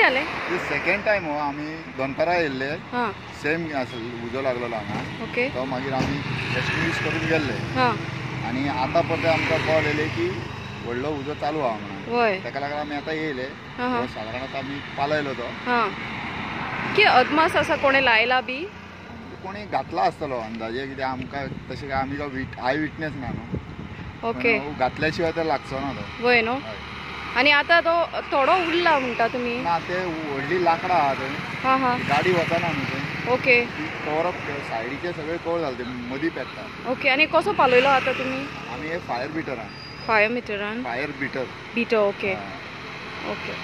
कितें जालें? Second time हो, आमी दनपारां येयल्ले, सेम उजो लागलेलो हांगा. ओके. तो मागीर आमी एक्सटिंग्विश करून गेल्ले आनी आतां परते आमकां कॉल येयले की व्हडलो उजो चालू आहा म्हणून. ताका लागून आमी आतां येयले. सादारण आतां आमी पालयलो तो. की अदमास आसा कोणें लायला बी? कोणी घातला आसतलो अंदाजे, कित्याक आमकां तशें काय आमी I witness ना न्हू. ओके. घातल्या शिवाय तर लागचो ना तो. वय न्हू. आनी आतां तो थोडो उरला म्हणटा तुमी? ना, ते व्हडली लांकडां आहा थंय. हां हां. गाडी वचना न्हू थंय. ओके. कवर अप सायडीचे सगळे कवर जाले, ते मदीं पेट्टा. ओके. आनी कसो पालयलो आतां तुमी? आमी हे फायर बिटरान. फायर मिटरान? Fire beater. Beater. Okay okay.